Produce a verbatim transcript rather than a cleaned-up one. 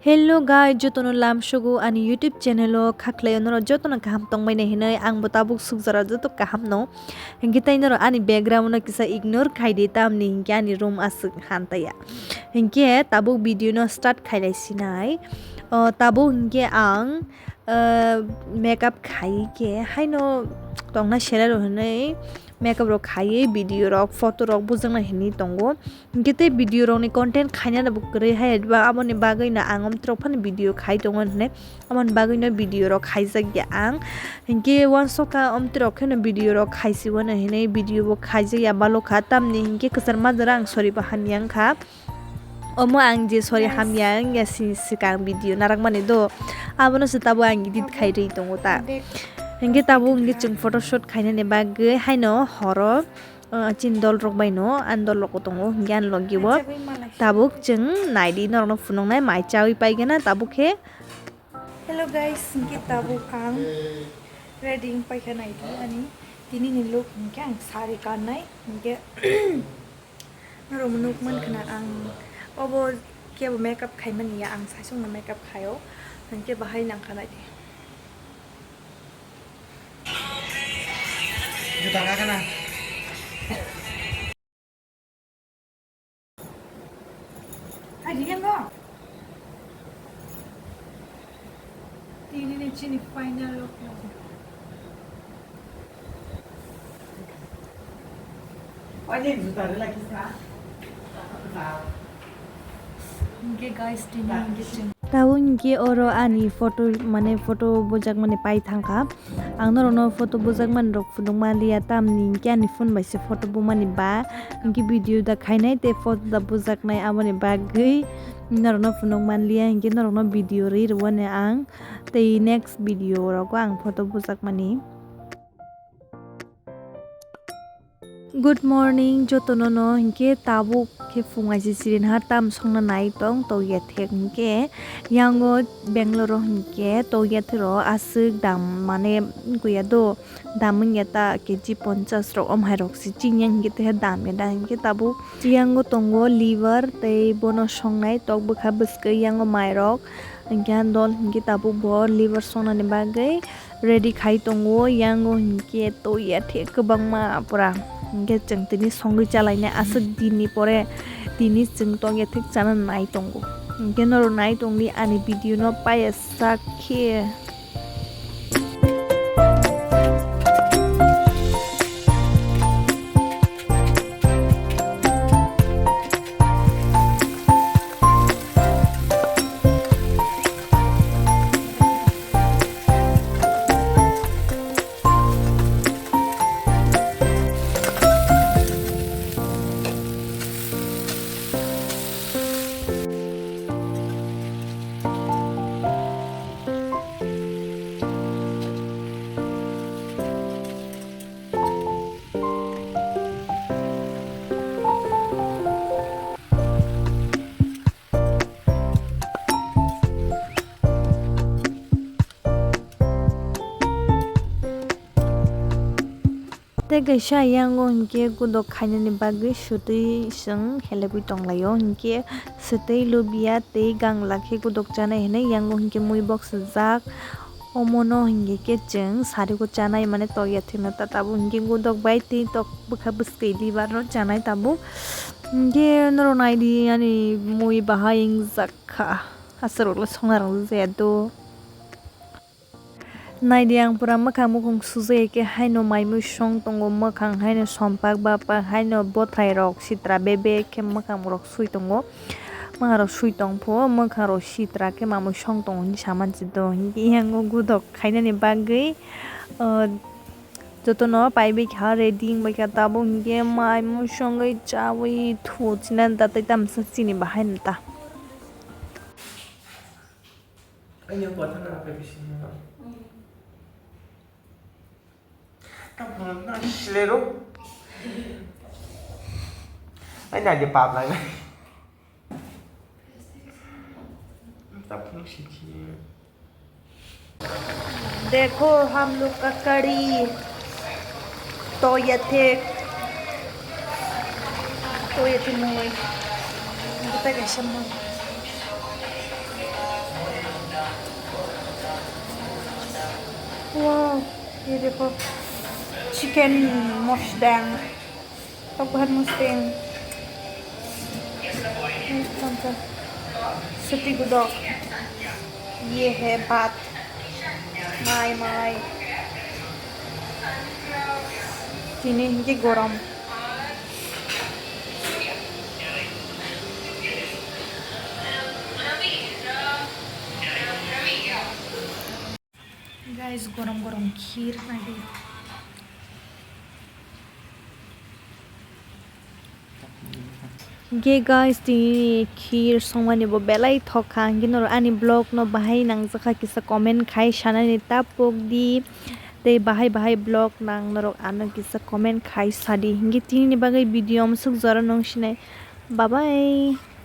Hello guys, jotono lamsogo ani YouTube channel o khaklai norok jotono kaham tongmani hinwi, ang bo tabuk sukjara joto kaham no. Hinkhe tei norok ani background no kisa ignore khaidi, tamni hinkhe ani room aswk hantaya. Hinkhe tabuk video no start khailai sinai. O tabuk hinkhe ang, ah, makeup khai khe haino tongna sera rw hinwi makeup rok khaiwi video rok, photo rok bujakna hinwi tongo. Hinkhe tei video rokni content khainani bo kwrwi hai, ba aboni bagwi no ang omtrok phano video khai tongo hinwi, aboni bagwi no video rok khaijak ya ang. Hinkhe uansukha omtrok kheno video rok khaisi uano hinwi video bo khaijak ya balokha, tamni hinkhe kwchar majra ang sorry bo hamya wngkha. Omo ang je sorry hamya wngya sini swkang video narakmani do, abono se tabuk ang edit khai rwi tongo ta. Hinkhe tabuk hinkhe chwng photoshoot khainani bagwi haino horo. Ah, chini dol rok bai no, ani dol rok bo tongo, hinkhe ani logi bo tabuk chwng naidi norok no phunuknai mai chawi paigana tabuk khe. Hello guys, hinkhe tabuk ang ready wng paikha naidi ani tini ni look hinkhe ang sari kannai hinkhe norok nuk mankha na ang obo kebo makeup khaimani ya ang saichung no makeup khaio hinkhe bahai nangkha naidi. Juta kaka na. Hai, di kan, Bang? Tini ni chini final look na. Ani juta re lagi sa. Hinkhe guys, tini hinkhe chwng. Tabuk hinkhe oro ani photo, mane photo bujakmani pai thangkha. Ang norokno photo bujakmani rok phunukma liya, tamni hinkhe ani phone bai se photo bumani ba. Hinkhe video da khainai tei photo da bujaknai, aboni bagwi norokno phunukma liya, hinkhe norokno video rwi rwani ang tei next video rogo ang photo bujakmani. Good morning jotono no, hinkhe tabuk khe phung aisi sirin ha tam songna nai tong tokya thek hinkhe yango Bangalore o hinkhe tokya thero aswk dam mane wngya do, dam wngya ta kg ponchas rok om hai rok se chini yang hinkhe teha dam ya da hinkhe tabuk yango tongo liver tei bono songnai tok bwkha bwskwi yango mai rok hinkhe dol hinkhe tabuk bo liver songnani bagwi ready khai tongo, yango hinkhe toya the kwbangma pura. Hinkhe chwng tini songwi chalainai aswk dinni pore tini chwng tokya thik chana nai tongo. Hinkhe norok nai tongdi ani video no paya sak khe. Tei kaisa yango hinkhe gudok khainani bagwi swtwi chwng helebwi tonglaio, hinkhe swtwi lubia tei gangla khe gudok chanai hinwi yango hinkhe mui boksajak. Omono hinkhe khe chwng sariko chanai mane tokya thwino ta tabuk hinkhe gudok bai tei tok bwkha bwskwi liver no chanai tabuk. Hinkhe norok naidi ani mui bahai wngjak kha, aswk rokle songna rwjaya do. Naidi ang pura mwkhang mukhung sujaya khe haino mai mui song tongo, mwkhang haino sompak bapak haino bwthai rok sitra bebek khe mwkhang rok sui tongo. Mwkhang rok sui tong pho, mwkhang rok sitra khe mamui song tongo hinwi saman si do. Hinkhe yango gudok khainani bagwi, ah, jotono paibai kha, ready wngbai kha tabuk hinkhe mai mui songwi chawi thu chinani ta tei tamsa chini bahai nw ta. Ani ang kotor na apa bisi na. Tapung na silero. Ani agi pap lang. Tapung siji. देखो हम लोग का कड़ी। Toya thek. Toya thek mui. Kita kaisa mui. देखो, chicken mosdang, tok bahar mosdang. Sati gudok. Ye hai bhat. Mai, mai. Tini hingke gorom. Guys, gorom gorom kheer nadi. Ge guys, tini kheer songmani bo belai thok kha, hingke norok ani vlog no bahai nangjakha kisa comment khai sanani ta pok di, tei bahai bahai vlog nang norok ano kisa comment khai sadi, hingke tini ni bagwi video amsuk jora nung sinai, bye bye.